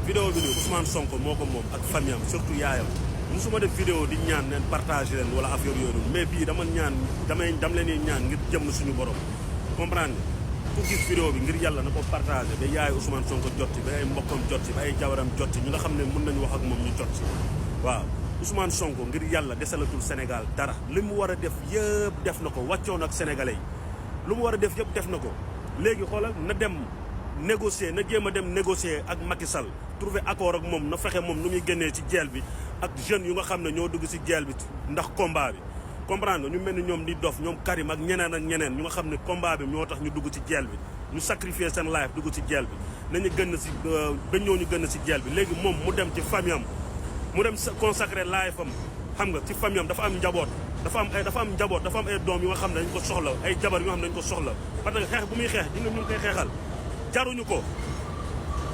vidéo bi nii Ousmane Sonko moo ko moom ak famille am surtout yaayam musuma def vidéo di ñaan leen partager leen wala affaire yooyu noonu mais bii dama leen di ñaan ngir jëm suñu borom comprendre nga ku gis vidéo bi ngir yàlla na ko partager ba yaay Ousmane Sonko jotti ba ay mbokkam jotti ba ay jabaram jotti ñi nga xam ne mën nañu wax ak moom ñu jotti waaw Ousmane Sonko ngir yàlla desalatul Sénégal dara li mu war a def yëpp def na ko wàccoon ak sénégalais yi lu mu war a def yëpp def na ko léegi xoolal na dem négocier na jéem a dem négocier ak Macky Sall trouver accord ak moom na fexe moom nu muy génnee ci jeel bi ak jeunes yu nga xam ne ñoo dugg ci jeel bi ndax combat bi comprendre nga ñu mel ni ñoom di dof ñoom Karim ak ñeneen ñu nga xam ne combat bi ñoo tax ñu dugg ci jeel bi ñu sacrifier seen life dugg ci jeel bi nañu gën ci ba ñoo ñu gën ci jeel bi léegi moom mu dem ci famille am mu dem consacrer life am xam nga ci famille am dafa am njaboot dafa am njaboot dafa am ay doom yu nga xam ne dañ ko soxla ay jabar yu nga xam ne dañ ko soxla parce que xeex bu muy xeex di nga ñu koy xeexal jaruñu ko